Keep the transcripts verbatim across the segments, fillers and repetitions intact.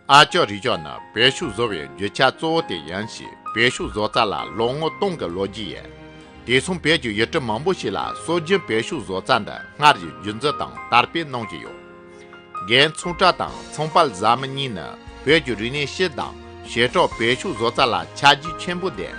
ཨ་ཅག་རུས་ལྕགས་ནི་བོད་ཤོག་བཟོ་བའི་རྒྱུ་ཆ་གཙོ་བོ་དེ་ཡིན་ཞིང་། བོད་ཤོག་བཟོ་རྩལ་ལ་ལོ་ངོ་སྟོང་གི་ལོ་རྒྱུས་ཡོད། དེང་སང་བོད་ཀྱི་ཡུལ་གྲུ་མང་པོ་ཞིག་ལ་སྲོལ་རྒྱུན་བོད་ཤོག་བཟོ་རྩལ་འདི་སྔར་བཞིན་རྒྱུན་འཛིན་དང་དར་སྤེལ་གནང་བཞིན་ཡོད། རྒན་ཚོང་བཀྲ་དང་ཚོང་པ་བཟའ་མི་གཉིས་ནི་བོད་ཀྱི་རིག་གནས་སྤྱི་དང་བྱེ་བྲག་བོད་ཤོག་བཟོ་རྩལ་ལ་ཆ་རྒྱུས་ཆེན་པོ་ལྡན།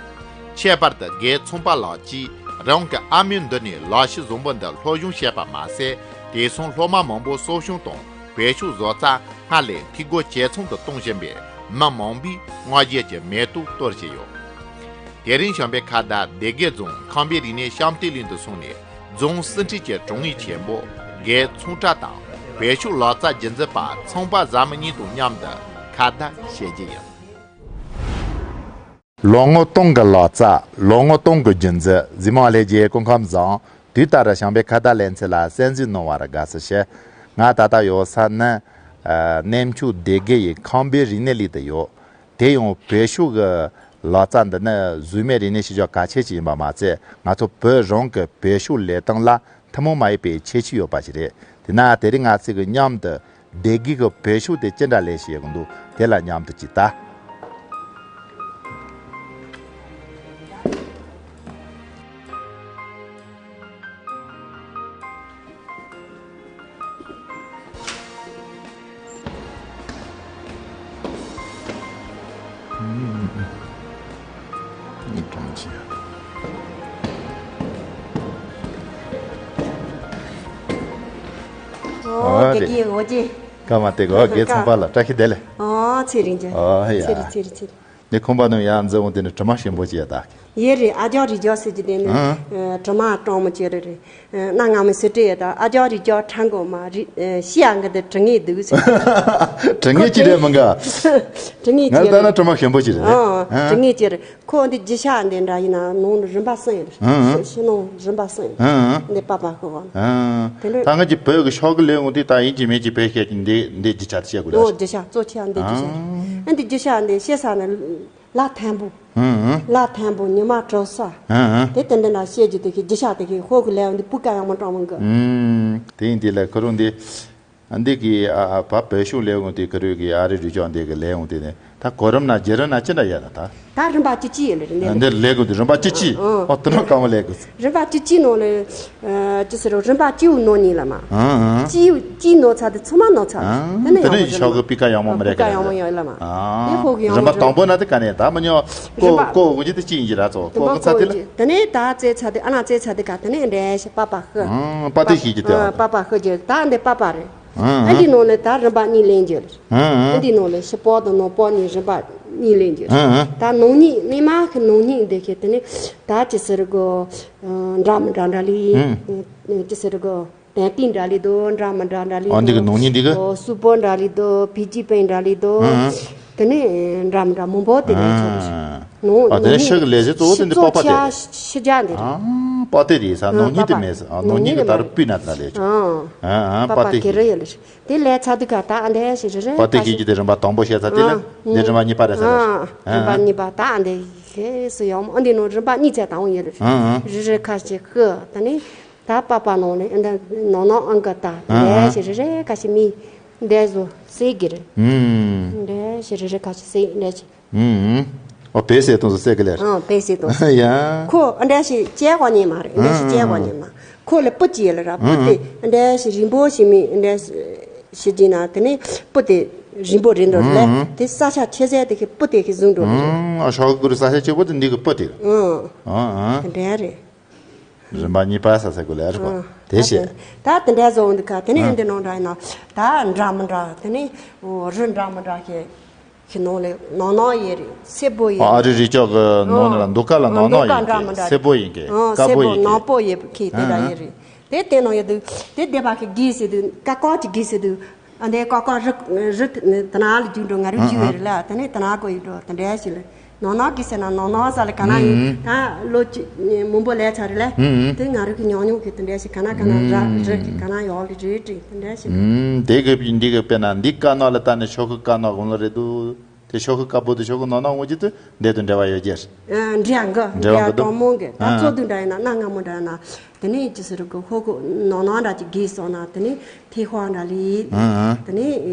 ཁྱད་པར་དུ་རྒན་ཚོང་པ་ལགས་ཀྱིས་རང་གི་ཨ་མའི་མདུན་ནས་ལག་ཤེས་བཟང་པོ་འདི་སློབ་སྦྱོང་བྱས་པ་མ་ཟད། དེང་སང་སློབ་མ་མང་པོ་གསོ་སྐྱོང་དང་བོད་ཤོག་བཟོ་རྩལ་སྔར་ལས་འཐུས་སྒོ་ཇེ་ཚང་དུ་གཏོང་བཞིན་པས། མི་མང་པོས་བསྔགས་བརྗོད་ཀྱི་མེ་ཏོག་གཏོར་བཞིན་ཡོད། དེ་རིང་བྱམས་པའི་ཁ་བརྡ་སྡེ་དགེ་རྫོང་ཁམས་པའི་རིག་གནས་བྱམས་བསྟི་གླིང་དུ་སོང་ནས། རྫོང་གསེར་ཁྲི་གི་དྲུང་ཡིག་ཆེན་པོ་རྒན་ཚོང་བཀྲ་དང་། བོད་ཤོག་ལག་རྩལ་རྒྱུན་འཛིན་པ་ཚོང་པ་བཟའ་མི་གཉིས་དང་མཉམ་དུ་ཁ་བརྡ་བྱེད་རྒྱུ་ཡིན། ལོ་ངོ་སྟོང་གི་ལག་རྩལ། ལོ་ངོ་སྟོང་གི་རྒྱུན་འཛིན། གཟིགས་མོ་ལྷན་རྒྱས། སྐུ་ཁམས་བཟང་། དུས་ལྟར་བྱམས་པའི་ཁ་བརྡ་ལེ་ཚན་ལ་གསན་གཟིགས་གནང་བར་དགའ་བསུ་ཞུ། ང་ད་ལྟ་ཡོད་ས་ནི། ཨ། གནས་མཆོག་སྡེ་དགེ་ཡི་ཁམས་པའི་རིག་གནས་གླིང་དུ་ཡོད། དེ་ཡང་བོད་ཤོག་གི་ལག་རྩལ་འདི་ནི་གཟུགས་མེད་རིག་གནས་ཤུལ་བཞག་གལ་ཆེ་ཞིག་ཡིན་པ་མ་ཚད། ང་ཚོ་བོད་རང་གི་བོད་ཤོག་ལས་སྟངས་ལ་ཐུན་མོང་མ་ཡིན་པའི་ཁྱད་ཆོས་ཡོད་པ་ཞིག་རེད། དེས་ན་དེ་རིང་ང་ཚོ་གིས་མཉམ་དུ་སྡེ་དགེ་གི་བོད་ཤོག་དེ་ཅི་འདྲ་ལས་ཤེས་ཀྱི་འདུག་དེ་ལ་མཉམ་དུ་ཅིག་ལྟ། ཨོ། ཨོ་རེད། དགེ་དགེ་ཨོ་ཅེ། ཀ་མ་དེ་གོ་དགེ་ཚོང་པ་ལ་བཀྲ་ཤིས་བདེ་ལེགས། ཨོ་ཚེ་རིང་ཅན། ཨོ་ཡ། ཚེ་རིང་ཚེ་རིང་ཚེ་རིང་། ནི་ཁང་པ་ནང་ཡར་འཛུལ་འོང་དེ་ནི་དྲི་མ་ཞིམ་པོ་ཅིག་ཡོད་ད། ཡེ་རེད། ཨ་ཅག་རུས་ལྕགས་ཟེར་གྱི་དེ་ནི། ཨ། དྲི་མ་སྤྲང་མོ་ཅིག་རེད་རེད། གནའ་སྔ་མོའི་སི་ཏྲི་ཡོད་ད། ཨ་ཅག་རུས་ལྕགས་ཁྲ་མགོ་མ་རི་ཤི་ཡ་འགི་དེ་དྲི་ངད་འདུག་ཟེར། དྲི་ངད་ཅི་རེད་མི་འགའ། དྲི་ངད་ཅི་རེད། ང་ལྟ་ན་དྲི་མ་ཞིམ་པོ་ཅིག་རེད། ཨ། དྲི་ངད་ཅི་རེད། ཁོ་འདི་རྒྱུ་ཤ་འདི་འདྲ་ཡིན་ན་ནང་ལ་རིན་པ་གསུམ་ཡོད་རེད། ཨང་། ཕྱི་ནང་རིན་པ་གསུམ་ཡོད་རེད། ཨང་། འདི་པ་པ་ཤི་བ། ཨང་། དེ་འདྲ། ད་ང་གི་བོད་ཀྱི་ཤོག་གི་ལས་འོང་དུས་ད་ཡིན་གཅིག་མིན་གཅིག་བོད་སྐད་ཀྱི་འདི་འདི་རྒྱུ་ཆ་དེ་བཤད་དགོས་ཨོ་རེད། རྒྱུ་ཤ་གཙོ་ཆེ་བ་འདི་རྒྱུ་ཤ། ཨང་། ཨ་འདི་རྒྱུ་ཤ་འདི་བཤད་ས་ནི་ལ་ཐན་པོ། ཨང་། ལ་ཐན་པོ། ཉི་མ་གྲོ་ས། ཨང་། དེ་དེ་འདྲ་ན་བཤད་རྒྱུ་དེ་གི་རྒྱུ་ཤ་དེ་གི་ཧོ་གི་ལས་འོང་དུས་སྤུས་ཀ་ཡག་མོ་སྤྲང་མོ་གི། ཨང་། དེ་ཡིན་དུས་ལ་ཁོ་རང་འདི། འདི་གི་ཨ་ཨ་བ་བོད་ཤོག་ལས་འོང་དེ་ཁ་རུས་ཀྱི་ཨ་རི་རུས་ལྕགས་འདི་གི་ལས་འོང་དེ་ནི་ད་གོ་རིམ་ན་བརྗེ་རིམ་ན་ཅི་འདྲ་ཡོད་ན་ད། ད་རིམ་པ་བཅུ་གཅིག་ཡོད་ལེ་རེད་འདི། འདི་ལས་དགོས་དེ་རིམ་པ་བཅུ་གཅིག་ཨང་། ཨོ་དེ་ནང་གང་བ་ལས་དགོས། རིམ་པ་བཅུ་གཅིག་ནང་ལ་ཨ་ཅི་ཟེར་རོ། རིམ་པ་བཅུ་བོ་ནོར་ནི་ལ་མ། ཨང་ཨང་། བཅུ་བཅུ་ནོར་ཚར་དེ་ཚང་མ་ནོར་ཚར། ཨང་། དེ་ནི་དེ་ཡག་ནི་པོ་ཤོག་གི་སྤུས་ཀ་ཡག་མོ་མ་རེད། སྤུས་ཀ་ཡག་མོ་ཡོད་ལ་མ། ཨང་། དེ་ཧོ་གི་ཡག་རིམ་པ་མོ་དང་པོ་ན་དེ་ག་ནས་ད་མི་ཉོ། ཀོ་རིམ་པ་ཀོ་འོ་ཅི་དེ་ཅི་ཡིན་གྱི་ར་ཚོ་ཀོ་ཀོ་འོ་ཅི་དེ་ནས་ད་རྩེ་ཚར་དེ་ཨ་ན་རྩེ་ཚར་དེ་ག་དེ་ནས་འདྲ་ཞིག་པ་པ་ཧི། ཨང་། པ་ཏི་ཤིག་གྱི་དེ། ཨ་པ་པ་ཧི་གྱི་ད་འདི་པ་པ་རེད། ཨ་འདི་ནང་ལ་ད་རིམ་པ་གཉིས་ལེན་རྒྱུ་རེད། ཨ་འདི་ནང་ལ་ཤི་པོ་དང་ནང་པོ་གཉིས་རིམ་པ་གཉིས་ལེན་རྒྱུ་རེད། ད་ནང་གཉིས་གནས་མ་ཁི་ནང་གཉིས་འདི་ཁི་དེ་ནི་ད་ཅི་ཟེར་གོ། འདྲ་མི་འདྲ་འདྲ་ལི། ཅི་ཟེར་གོ། དན་ཏིང་འདྲ་ལི་དོ། འདྲ་མི་འདྲ་འདྲ་ལི་དོ། ཨ་འདི་གི་ནང་གཉིས་འདི་གི། སུ་པོ་འདྲ་ལི་དོ། བི་ཅི་པན་འདྲ་ལི་དོ། དེ་ནས་འདྲ་མི་འདྲ་མང་པོ་དེ་ནས་ཚོགས་ནོ། ཨ་དེ་ནས་ཤག་ལས་བྱེད་གཙོ་བོ་དེ་འདི་པ་པ་དེ་རེད། ཤི་རྒྱ་འདི་རེད། ཨ་པ་དེ་རེད་ས། ནོ་གཉིས་དེ་མེད་ས། ཨ་ནོ་གཉིས་གི་ད་རུ་པི་ན་ད་ལས་ཆོག་ཨ་ཨ་པ་པ་དེ་གི་རེད་ཡོད་ལ། དེ་ལས་ཚ་དུ་ག་ད་ཨ་འདྲ་ཞིག་རེ་རེ་པ་དེ་གི་གི་དེ་རིམ་པ་དང་པོ་བཤད་ཚ་དེ་ལ་དེ་རིམ་པ་གཉིས་པ་རེད་ས། རིམ་པ་གཉིས་པ་ད་ཨ་འདྲ་ཞིག་སུ་ཡོང་ཨ་འདི་ནོ་རིམ་པ་གཉིས་ཚ་དང་ཡོད་ལ། རེ་རེ་ཁ་ཞིག་ཤི་ད་ནི། ད་པ་པ་ནང་ནས་ཨ་འདྲ་ནང་ནང་ཨང་ཀ་ད་ལས་ཞིག་རེ་རེ་ཁ་ཞིག་མི་འདྲ་བཟོ་སེ་གི་རེད། འདྲ་ཞིག་རེ་རེ་ཁ་ཞིག་སེ་འདྲ་ཞིག་ཨུམ། ཨོ་བེ་སེ་ཏོང་སོ་སེ་གི་ལེར། ཨང་བེ་སེ་ཏོང་སོ། ཡ། ཁོ་ཨ་འདྲ་ཞིག་བྱས་གོ་ཉེ་མ་རེད། ཨ་འདྲ་ཞིག་བྱས་གོ་ཉེ་མ། ཁོ་ལ་སྤུ་ཅི་ཡོད་ལ་ར། སྤུ་དེ་ཨ་འདྲ་ཞིག་རིང་པོ་ཞིག་མི་ཨ་འདྲ་ཞིག་ཅི་ན་དེ་ནས་སྤུ་དེ་རིང་པོ་རེད་འགྲོ་ལ། དེ་ས་ཆ་ཆེ་ཟེར་དེ་གི་སྤུ་དེ་གི་བཟུང་འགྲོ་ལ་རེད། ཨ་ཤོག་གུ་རུ་ས་ཆ་ཆེ་པོ་དེ་འདི་གི་སྤུ་དེ། ཨང་། ཨ་ཨ། དེ་འདྲ་རེད། རིམ་པ་གཉིས་པ་ས་ས་གོ་ལ་རེད་པ། དེ་བྱས། ད་དེ་འདྲ་བཟོ་འདུག་ག་དེ་ནས་འདི་ནང་འདྲ་ཡིན་ན་ད་འདྲ་མི་འདྲ་དེ་ནས་རི་འདྲ་མི་འདྲ་ཞིག་གི་ནང་ལ་ནང་ནང་ཡོད་རེད། སེར་པོ་ཡོད་ཨ་རེད། རི་ལྕགས་གི་ནང་ནང་ལ་མདོ་ཁ་ལ་ནང་ནང་ཡོད་གི་སེར་པོ་ཡིན་གི་དཀར་པོ་ཡིན་གི་ནག་པོ་ཡོད་གི་དེ་འདྲ་ཡོད་རེད། དེ་དེ་ནང་ཡོད་དུས་དེ་སྡེ་པ་གི་དགེ་ཟེར་དུས་ཀ་ཀོ་གི་དགེ་ཟེར་དུས། ཨ་འདི་ཀོ་ཀོ་རི་རི་དེ་ན་ལ་རྒྱུག་འགྲོ། ང་རུ་རྒྱུག་ཡོད་རེད་ལ། དེ་ནས་དེ་ན་ཀོ་ཡོད་འགྲོ། དེ་འདྲ་ཞིག་ལ་ནང་ནང་གི་ཟེར་ན་ནང་ནང་ས་ལ་ག་ན་ཡོད། ད་ལོ་གཅིག་མང་པོ་ལས་ཚར་རེད་ལ། དེ་ང་རུ་གི་ཉུང་ཉུང་གི་དེ་འདྲ་ཞིག་ག་ན་ག་ན་ར་རི་གི་ག་ན་ཡོག་གི་རེད་དྲི་དེ་འདྲ་ཞིག་དེ་གི་འདི་གི་དཔེར་ན་འདི་ཀ་ནོག་ལ་ད་ནི་ཤོག་གི་ཀ་ནོག་གོང་ལ་རེད་འདུག་ཤོག་གུ་དཀར་པོ་དེ་ཤོག་གུ་ནང་ན་འོང་གི་དུས་འདི་དང་འབྲེལ་བ་ཡོད་རྒྱུ་རེད། ཨ། འབྲེལ་གི། འབྲེལ་བ་འབྲེལ་གི་འདུག་གྲོགས་མོ་གི། ད་ཨ། གཙོ་དུ་འདྲ་ཡིན་ན། གནའ་སྔ་མོ་འདྲ་ཡིན་ན། དེ་ནས་ཅི་ཟེར་གི། ཤོག་གུ་ནང་ན་འདྲ་ཅིག་བརྒྱབ་སོང་ན། དེ་ནས་ཐེ་ཧོ་འདྲ་ལི། ཨ། དེ་ནས་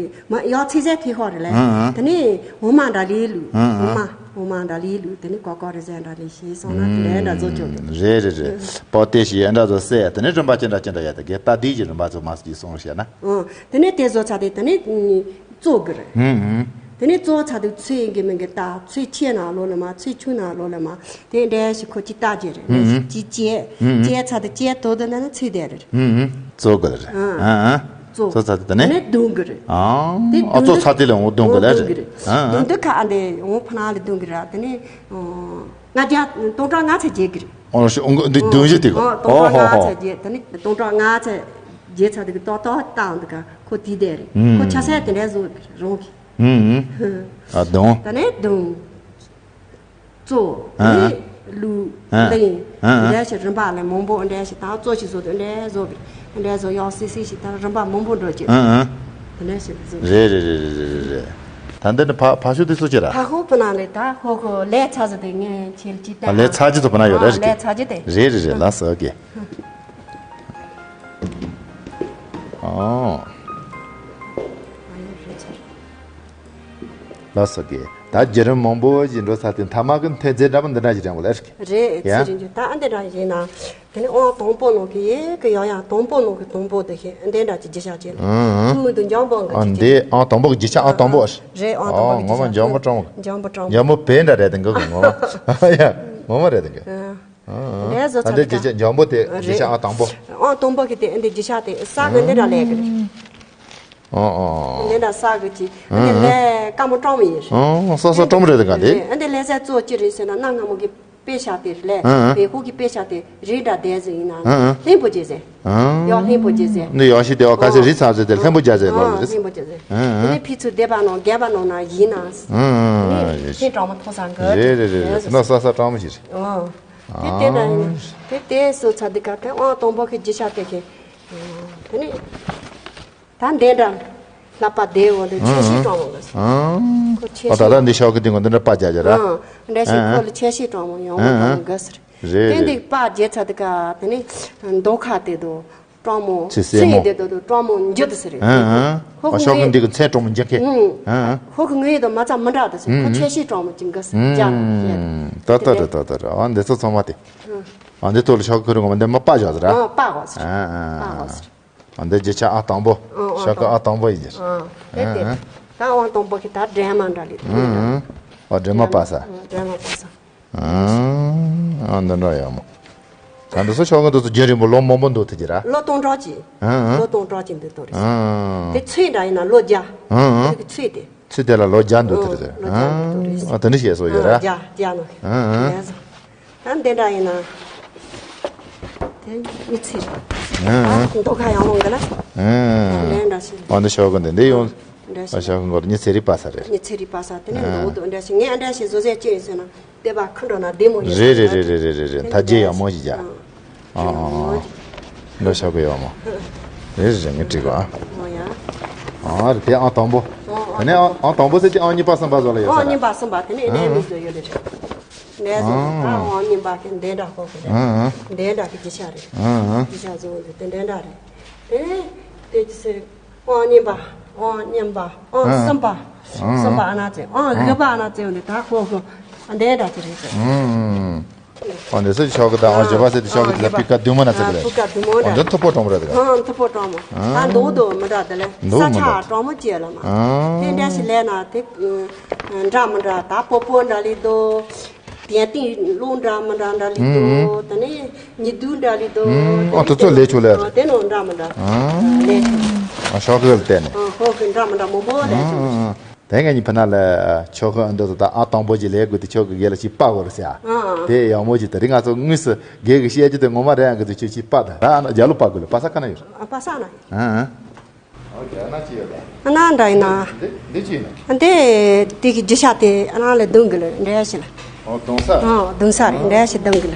མ་ཡག་ཚིག་ཟེར་ཐེ་ཧོ་རེད་ལེ། ཨ། དེ་ནས་འོ་མ་འདྲ་ལི་ལུག་ཨ། འོ་མ། འོ་མ་འདྲ་ལི་ལུག་དེ་ནས་ཀོ་ཀོ་རེ་ཟེར་འདྲ་ལི་ཞེས་སོང་ན། དེ་འདྲ་འདྲ་བཟོ་ཆོག་གི། རེད་རེད་རེད། པོ་ཏི་ཤི་ཡ་འདྲ་བཟོ་ཟེར། དེ་ནས་རིམ་པ་ཅི་འདྲ་ཅི་འདྲ་ཡ། དེ་གའི་ད་དེའི་གི་རིམ་པ་ཚོ་མ་ཟིག་གསུངས་བཤད་ན། ཨ། དེ་ནས་དེ་བཟོ་ཚར་དེ་དེ་ནས་བཙོ་གི་རེད། ཨ། དེ་ནས་བཙོ་ཚར་དུས་ཚོས་ཡིན་གི་མིན་གི། ད་ཚོས་ཆེ་ན་ལོ་ལ་མ། ཚོས་ཆུང་ན་ལོ་ལ་མ། དེ་འདྲ་ཞིག་ཁོ་ཅི་ལྟ་རྒྱུ་རེད། ཨ། ཅི་བྱས། ཨ། བྱས་ཚར་དུས་བྱས་དོ་དོ་ན་ན་ཚོས་དེ་རེད། ཨ། བཙོ་གི་རེད། ཨ། ཨ། ཨ། བཙོ། བཙོ་ཚར་དུས་དེ་ནས། དེ་ནས་བརྡུང་གི་རེད། ཨ། དེ་ཨ། བཙོ་ཚར་དུས་ལ་འོ་བརྡུང་གི་ལ་རེད། ཨ། བརྡུང་དུས་ཁ་ཨ་འདི་འོ་ཕ་ན་ལ་བརྡུང་གི་རེད། དེ་ནས་ལྔ་བརྒྱ། སྟོང་ཕྲག་ལྔ་ཚེ་རྒྱས་གི་རེད། ཨོ་ཤི། ཨོ་འདི་བརྡུང་རྒྱུ་དེ་གོ། ཨོ། སྟོང་ཕྲག་ལྔ་ཚེ་རྒྱས། དེ་ནས་སྟོང་ཕྲག་ལྔ་ཚེ་རྒྱས་ཚར་དུས་ཏོག་ཏོག་བཏང་འདུག་ག་ཁོ་དེ་དེ་རེད། ཨ། ཁོ་ཆ་ཚད་དེ་འདྲ་བཟོ་རོང་གི། ཨ། ཨ། བརྡུང་། དེ་ནས་བརྡུང་། བཙོ། ཨ། དེ་ནས་བླུག་ཨ། ལེན། ཨ། ཨ། འདྲ་ཞིག་རིམ་པ་ལ་མང་པོ་འདྲ་ཞིག་ད་བཙོ་ཞིག་བཟོ་དུས་འདྲ་བཟོ་གི། འདྲ་བཟོ་ཡག་སིག་སིག་ཞིག་ད་རིམ་པ་མང་པོ་འགྲོ་གི། ཨ། ཨ། དེ་འདྲ་ཞིག་བཟོ་གི། རེད་རེད། ད་འདི་ནི་ཕ་ཕ་ཤོག་དེ་སུ་ཅི་ར། ཕ་ཤོག་པུ་ན་ལེ། ད་ཧོ་ཧོ་ལས་ཚ་ཟི་དེ་ངས་ཁྱེད་ཅི་ལྟ། ལས་ཚ་ཅི་ཚོ་པུ་ན་ཡོད་རེད། ཨ། ལས་ཚ་ཅི་དེ། རེད་རེད་རེད། ལགས་སོ། ཨོ་ཀེ། ཨོ། ལགས་སོ། ཨོ་ཀེ། ད་བརྒྱུད་རིམ་མང་པོ་ཞིག་འགྲོ་ཚར་དུས་མཐའ་མ་གི་མཐུན་རྫས་འདྲ་པོ་འདི་འདྲ་ཞིག་རེད་པ་ལགས། རེད། ཡ། ཚེ་རིང་ཅུ། ད་ཨ་འདི་འདྲ་ཞིག་ཡིན་ན། དེ་ནས་ཨང་དང་པོ་ནང་གི་ཡེ་གི་ཡང་ཡང་དང་པོ་ནང་གི་དང་པོ་དེ་ཞིག་འདི་འདྲ་ཅིག་རྒྱུ་ཆ་བྱས་ལ། ཨང་། ཐུན་མོང་དུ་འཇམ་པོ་གི། ཨ། འདི་ཨང་དང་པོ་གི་རྒྱུ་ཆ་ཨང་དང་པོ། རེད། ཨང་དང་པོ་གི་རྒྱུ་ཆ། ཨོ། ངོ་མ་འཇམ་པོ་སྤྲང་པོ། འཇམ་པོ་སྤྲང་པོ། འཇམ་པོ་བེ་འདྲ་རེད་དེ་གི་ངོ་མ། ཡ། ངོ་མ་རེད་དེ་གི། ཨ། ཨ། ལས་བཟོ་ཨ། ཚར་འདི་གི་རྒྱུ་ཆ་འཇམ་པོ་དེ་རྒྱུ་ཆ་ཨང་དང་པོ། ཨང་དང་པོ་གི་དེ་འདི་རྒྱུ་ཆ་དེ་ས་གི་འདི་འདྲ་ལས་གི་རེད། ཨོ་ཨོ། འདི་འདྲ་ས་གི་ཅིག་ཨ། འདི་ལས་དཀར་མོ་སྤྲང་པོ་ཡིན་རེད། ཨོ། ས་ས་སྤྲང་པོ་རེད་དེ་ག་དེ། རེད། འདི་ལས་ས་གཙོ་ཅི་རེད་ཟེར་ན། གནའ་སྔ་མོ་གི་དཔེ་ཆ་དེ་ལས། ཨ། བལ་ཧོ་གི་དཔེ་ཆ་དེ་རིགས་འདྲ་དེ་ཟིག་ཡིན་ན། ཨ། ལྷན་པོ་རྒྱས་ཟེར། ཨ། ཡང་ལྷན་པོ་རྒྱས་ཟེར། འདི་ཡང་ཤི་དེ་བ་ཁ་ཤས་རིགས་ཚ་ཟེར་དེ་ལྷན་པོ་རྒྱས་ཟེར་ལོ་རེད། ལྷན་པོ་རྒྱས་ཟེར། ཨ། དེ་ནས་ཕི་ཚུ་སྡེ་པ་ནང་རྒྱལ་པ་ནང་ན་ཡིན་ན། ཨ། ཨ། དེ་ནས་ལྷན་སྤྲང་པོ་མཐོང་ས་འགི། རེད་རེད་རེད་རེད། ཟེར་ན་ས་ས་སྤྲང་པོ་ཞིག་རེད། ཨ། དེ་དེ་འདྲ་ཡིན་ན། དེ་དེ་སོ་ཚ་འདི་ག་དེ་ཨང་དང་པོ་གི་རྒྱུ་ཆ་དེ་ཁེ། དེ་ནས། ད་འདི་འདྲ། ལྷག་པ་དེ་འོ་ལེ་ཆེ་ཤོས་སྤྲང་པོ་ལ། ཨང་། ཁོ་ཆེ་ཨོ་ད་ཤོས། ད་འདི་ཤོག་གི་འདི་ངོ་འདི་འདྲ་པ་རྒྱག་རྒྱག་ར། ཨང་། འདྲ་ཞིག་ཨང་། ཁོ་ལ་ཆེ་ཤོས་སྤྲང་པོ་ཡོང་བ་ཨང་། སྤྲང་པོ་དགའ་ཟེར། རེད་དེ་རེད། འདི་པ་རྒྱལ་ཚ་འདི་ག་དེ་ནི་མདོ་ཁ་དེ་དུ་སྤྲང་མོ། ཚེ་སྲས་མོ། ཚེ་དེ་དུ་དུ་སྤྲང་མོ་འཇུ་དུ་ཟེར། ཨང་ཨང་། ཁོ་ཨ་ཤོག་གི་ངོས་འདི་གི་ཚེ་སྤྲང་མོ་འཇུ་མཁན། ཨང་། ཨང་ཨང་། ཁོ་གི་ངོས་དུ་མ་ཚ་མི་འདྲ་དུ་ཟེར། ཁོ་ཨང་། ཆེ་ཤོས་སྤྲང་མོ་ཅིག་དགའ་ཟེར། ཨང་། རྒྱ་རེད། ད་ད་རེད། ད་ད་རེད། ཨ་འདི་ཚོ་ཚང་མ་དེ། ཨང་། ཨ་འདི་ཐོག་ལ་ཤོག་གི་ཁུར་ངོ་མ་འདི་མ་པ་རྒྱག་ཟེར་ར། ཨང་། པ་གོ་ཟེར། ཨང་ཨང་། པ་གོ་ཟེར། ཨ་འདི་རྒྱུ་ཆ་ཨ་དང་པོ། ཨ་ཨ་ཤོག་གི་ཨ་དང་པོ་ཡིན་ཟེར། ཨ་དེ་དེ། ཨ་ཨ། ད་ཨ་དང་པོ་གི་ད་འདྲེན་མ་འདྲ་ལི་དེ། ཨ་ཨ། ཨ་འདྲེན་མ་པ་ས། ཨ་འདྲེན་མ་པ་ས། ཨ་ཨ་འདི་འདྲ་ཡོད་མོ། ད་འདི་ཚོ་ཤོག་གི་འདི་ཚོ་རྒྱུན་རིང་པོ་ལོ་མང་པོ་འདུག་ཐུབ་ཀྱི་ར། ལོ་སྟོང་ཕྲག་གཅིག་ཨ་ཨ། ལོ་སྟོང་ཕྲག་གཅིག་འདུག་ཐུབ་རེད། ཨ་ཨ། དེ་ཚོས་འདྲ་ཡིན་ན་ལོ་བརྒྱ། ཨ་ཨ། དེ་གི་ཚོས་དེ། ཚོས་དེ་ལ་ལོ་བརྒྱ་འདུག་ཐུབ་རེད། ཨ་ལོ་བརྒྱ་འདུག་ཐུབ་རེད། ཨ་ཨ། དེ་འདྲ་བཤད་སྲོལ་ཡོད་ར། བརྒྱ་བརྒྱ་ནོ། ཨ་ཨ། ལས་སོ། ད་འདི་འདྲ་ཡིན་ན། དེ་མི་ཚེ་རེད། ཨ་ཨ། མདོ་ཁ་ཡང་མོང་གི་ལ། ཨ་ཨ། ལས་འདྲ་ཞིག་ཨ་འདི་ཤོག་གི་འདི་འདི་ཡོང་། འདྲ་ཨ་ཞིག་ཤོག་གི་མགོ་མི་ཚེ་རིག་པ་ས་རེད། མི་ཚེ་རིག་པ་ས་དེ་ནས་ཨ་ཨ། མདོ་འདྲ་ཞིག་ངས་ཨ་འདྲ་ཞིག་བཟོ་ཟེར་ཅི་ཡིན་ཟེར་ན། བསྟན་པ་ཁུ་འགྲོ་ན་བདེ་མོ་ཡིན་རེད་ཟེར་རེད་ན། རེད་རེད་རེད་རེད། དེ་ཐ་ཇེ་ཡག་མོ་ཞིག་ཡ། ཨ་ཨ། འདྲ་ཤོག་གི་ཡག་མོ། རེད་རེད་རེད། ངས་བྲིས་གོ་ཨ། ཨོ་ཡ། ཨ་རེད། དེ་ཨང་དང་པོ། ཨོ་ཨོ། དེ་ནས་ཨང་ཨང་དང་པོ་ཟེར་གྱི་ཨང་གཉིས་པ་གསུམ་པ་བཟོ་ལ་ཡོད་ས་རེད། ཨང་གཉིས་པ་གསུམ་པ་དེ་ནས་ཨེ་ནས་མི་བཟོ་ཡོད་རེད། ནས་བཟོ་ཨ་ཨང་གཉིས་པ་གི་འདི་འདྲ་ཧོ་གི་རེད། ཨ་ཨ། འདི་འདྲ་གི་རྒྱུ་ཆ་རེད། ཨ་ཨ། རྒྱུ་ཆ་བཟོ་འདི་དེ་འདྲ་འདྲ་རེད། དེ་ནས་དེ་ཅི་ཟེར། ཨང་གཉིས་པ། ཨང་གཉིས་པ། ཨང་ཨ། གསུམ་པ། ཨ་ཨ། གསུམ་པ་ཨ་ན་ཙེ། ཨང་ཨ། བཞི་པ་ཨ་ན་ཙེ་འོ་འདི་ད་ཧོ་ཧོ། ཨ་འདི་འདྲ་ཅི་རེད་ཟེར། ཨ་ཨ། ཨ་འདི་ཚོ་ཤོག་གི་ད་ཨང་བཞི་པ་ཟེར་དེ་ཤོག་གི་དེ་ལ་སྤུས་ཀ་བདུན་མོ་ན་ཟེར་གི་རེད། སྤུས་ཀ་བདུན་མོ་ཨ་འདི་འདྲ། མཐུག་པོ་སྤྲང་པོ་རེད་དེ་ག་ཨང་མཐུག་པོ་སྤྲང་མོ། ཨ་ད་མདོག་མདོག་མི་འདྲ་དེ་ལས་མདོག་ས་མི་འདྲ་ཆ་དེ། སྤྲང་མོ་བྱས་ལ་མ། ཨ་དེ་འདྲ་ཞིག་ལས་ན་དེ་འདྲ་མི་འདྲ་ད་སྤོ་སྤོ་འདྲ་ལི་དོ། དེ་སྟེང་རླུང་འདྲ་མི་འདྲ་འདྲ་ལི་དོ། ཨ་དེ་ནས་ཉི་གདུགས་འདྲ་ལི་དོ། ཨ་དེ་ཚོ་ལས་ཆོག་ལས། ཨ་དེ་ནང་འདྲ་མི་འདྲ་ཨ་ལས་ཆོག་ཨ་ཤོག་གི་ལ་བལྟས་ནས། ཨ་ཧོ་གི་འདྲ་མི་འདྲ་མང་པོ་ལས་ཆོག་ཨ་ཨ། དེ་ངས་ཉི་ཕི་ན་ལ་ཆོག་གི་འདི་ཚོ་ད་ཨ་དང་པོ་ཅིག་ལས་དགོས་དེ་ཆོག་གི་རྒན་ལ་ཅིག་པ་དགོས་རེད་ཟེར་ཨ། ཨ་ཨ། དེ་ཡག་མོ་ཅིག་དེ་རིང་ང་ཚོ་དངོས་སུ་རྒན་གི་བཤད་རྒྱུ་དེ་ངོ་མ་རེད་ཨ། གི་དེ་ཆོག་ཅིག་པ་དང་ད་ཨ་ན་རྒྱ་ལོ་པ་དགོས་ལ་པ་ས་ཁ་ན་ཡོད་རེད། ཨ་པ་ས་ན་ཡོད། ཨ་ཨ། ཨོ་ཁེ། ཨ་ན་ཅི་ཡོད་ལ། ཨ་ན་འདྲ་ཡིན་ན། འདི་འདི་ཅི་ཡིན་ན། འདི་འདི་གི་རྒྱུ་ཆ་དེ་ཨ་ན་ལ་བརྡུང་གི་ལ་འདྲ་ཞིག་ལ། ཨོ་བརྡུང་ས། ཨོ་བརྡུང་ས་རེད། འདྲ་ཞིག་བརྡུང་གི་ལ།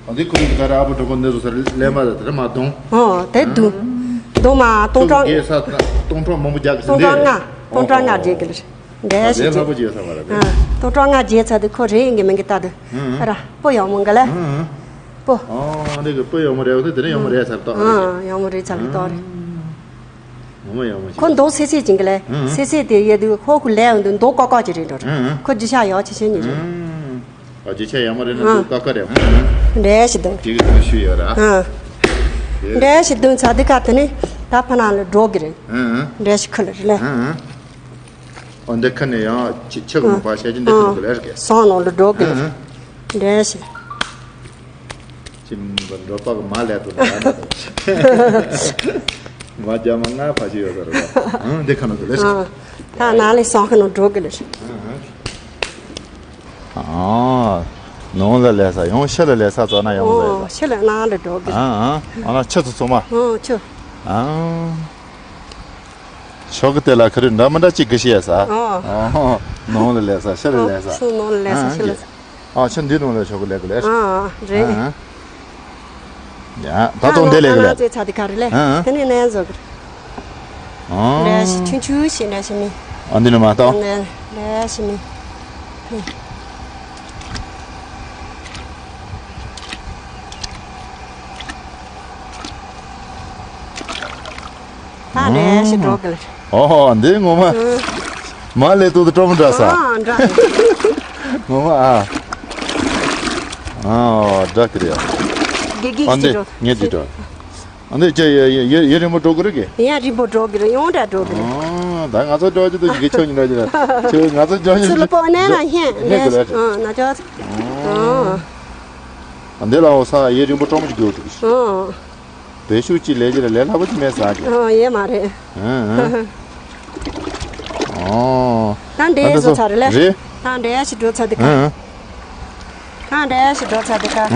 ཨོ་འདི་ཁུ་རུ་གི་ད་ར་ཨ་བུ་གྲོགས་པོ་འདི་བཟོ་ས་ལས་མ་རེད། དེ་ར་མ་བརྡུང་། ཨོ་དེ་བརྡུང་། བརྡུང་མ་སྟོང་ཕྲག་སྟོང་ཕྲག་མང་པོ་རྒྱག་གི་སྟོང་ཕྲག་ལྔ། སྟོང་ཕྲག་ལྔ་རྒྱག་གི་ལ། འདྲ་ཞིག་ལྷག་པོ་ཅིག་ཡོད་ས་མ་རེད། ཨ། སྟོང་ཕྲག་ལྔ་བརྗེས་ཚར་དུས་ཁོ་རེད་ཡིན་གི་མིན་གི་ལྟ་དུས། ཨ། ཨ་ར་སྤུ་ཡག་མོ་འགའ་ལ། ཨ། སྤུ། ཨ་འདི་གི་སྤུ་ཡག་མོ་རེད་བ། དེ་ནས་ཡག་མོ་རེད་ཚར་ཏོ། ཨ། ཡག་མོ་རེད་ཚར་ཏོ་རེད། ངོ་མ་ཡག་མོ་ཅིག་ཁོ་མདོག་སེ་སེ་ཅིག་གི་ལ། ཨ། སེ་སེ་དེ་ཡོད་དུས་ཁོ་ཁོ་ལས་འོང་དུས་མདོག་ཀ་ཀ་ཅིག་རེད་འགྲོ་རེད། ཨ། ཁོ་རྒྱུ་ཆ་ཡག་ཆེ་ཆེ་ཉིད་རེད། ཨ། ཨ་རྒྱུ་ཆ་ཡག་མོ་རེད་ན་ཨ། མདོག་ཀ་ཀ་རེད། ཨ། འདྲ་ཞིག་འདུག་དེ་གི་དུ་ཤུ་ཡོད་ར། ཨ། འདྲ་ཞིག་འདུག་ཚར་དུས་ཁ་དེ་ནས་ད་ཕ་ནང་ལ་འགྲོ་གི་རེད། ཨ། འདྲ་ཞིག་ཁུ་ལ་རེད་ལ། ཨ། འོ་འདི་ཁ་ནས་ཡང་ཆི་ཆི་གི་མ་པ་བཤད་ཀྱི་འདི་ཁ་ནས་གོ་ལེར་གི། སང་ནང་ལ་འགྲོ་གི། ཨ། འདྲ་ཞིག་ཅི་མིན་པ་འགྲོ་པ་གི་མ་ལས་དུ་ན་ཡང་ན། མ་རྒྱ་མ་ང་ཕ་ཞིག་ཡོད་ས་རེད་པ། ཨ་འདི་ཁ་ནས་གོ་ལེར་གི། ཨ། ད་ནང་ལ་སང་ཁ་ནང་འགྲོ་གི་ལེར། ཨ། ནང་ལ་ལས་ས་ཡང་ཕྱི་ལ་ལས་ས་ཙོ་ན་ཡང་ཟེར། ཨོ་ཕྱི་ལ་ནང་ལ་འགྲོ་གི། ཨ་ཨ་ཨ་ན་ཆུ་ཚོད་ཚོད་མ། ཨོ་ཆུ། ཨ། ཤོག་གི་དེ་ལ་ཁ་རི་འདྲ་མི་འདྲ་ཅིག་གི་ཤེས་ས། ཨོ། ཨ་ནང་ལ་ལས་ས་ཕྱི་ལ་ལས་ས། སུ་ནང་ལ་ལས་ས་ཨ་ཕྱི་ལ་ཨ་ས། ཨ་ཕྱི་འདི་ནང་ལ་ཤོག་གི་ལས་གི་ལས། ཨ་རེད། ཨ་ཨ། ཡ་ད་ད་ཐོག་འདི་ལས་གི་ལས། ཚེ་ཚ་དི་ག་རེ་ལས། ཨ་ཨ། དེ་ནས་ནས་བཟོ་གི། ཨ། ལས་ཤི་ཆུང་ཆུང་ཞིག་ལས་ཤི་མི། ཨ་འདི་ནས་མ་ཏོ། ལས་ཤི་མི། ད་ལས་ཤི་འགྲོ་གི་ལས། ཨོ་འདི་ངོ་མ། མ་ལས་ཏོ་དུ་ཀྲོ་མོ་འདྲ་ས། ཨ་འདྲ། ངོ་མ་ཨ། ཨ་འདྲ་གི་རེད། དགེ་དགེ་ཨ་འདི་ངེད་འདི་འདྲ། ཨ་འདི་ཅི་ཡ་ཡ་ཡ་ཡ་རིང་པོ་འགྲོ་གི་རེད་གི། ཡ་རིང་པོ་འགྲོ་གི་རེད། ཡོང་འདྲ་འགྲོ་གི་རེད། ཨ་ད་ང་ཚོ་འགྲོ་རྒྱུ་དུ་གི་ཆོ་ཉི་འགྲོ་རྒྱུ་རེད། ཆོ་ང་ཚོ་འགྲོ་ཉི་ཚུར་ལ་པོ་ནས་ན་ཧེ་ཧེ་གི་རེད། ཨ་ན་ཅོ། ཨ་ཨ་འདི་ལ་འོ་ས་ཡ་རིང་པོ་ཀྲོ་མོ་ཅིག་འགྲོ་འགྲོ་གི། ཨ། བེད་ཤུགས་ཅིག་ལས་ཀྱི་ལས་སླ་པོ་ཅིག་མེད་ཟེར་གི། ཨོ་ཡེ་མ་རེད། ཨ་ཨ། ཨོ། ད་འདྲེ་བཟོ་ཚར་རེད་ལེ། རེད། ད་འདྲེ་ཞིག་འགྲོ་ཚར་འདི་ག་ཨ་ཨ། ད་འདྲེ་ཞིག་འགྲོ་ཚར་འདི་ག་ཨ་ཨ།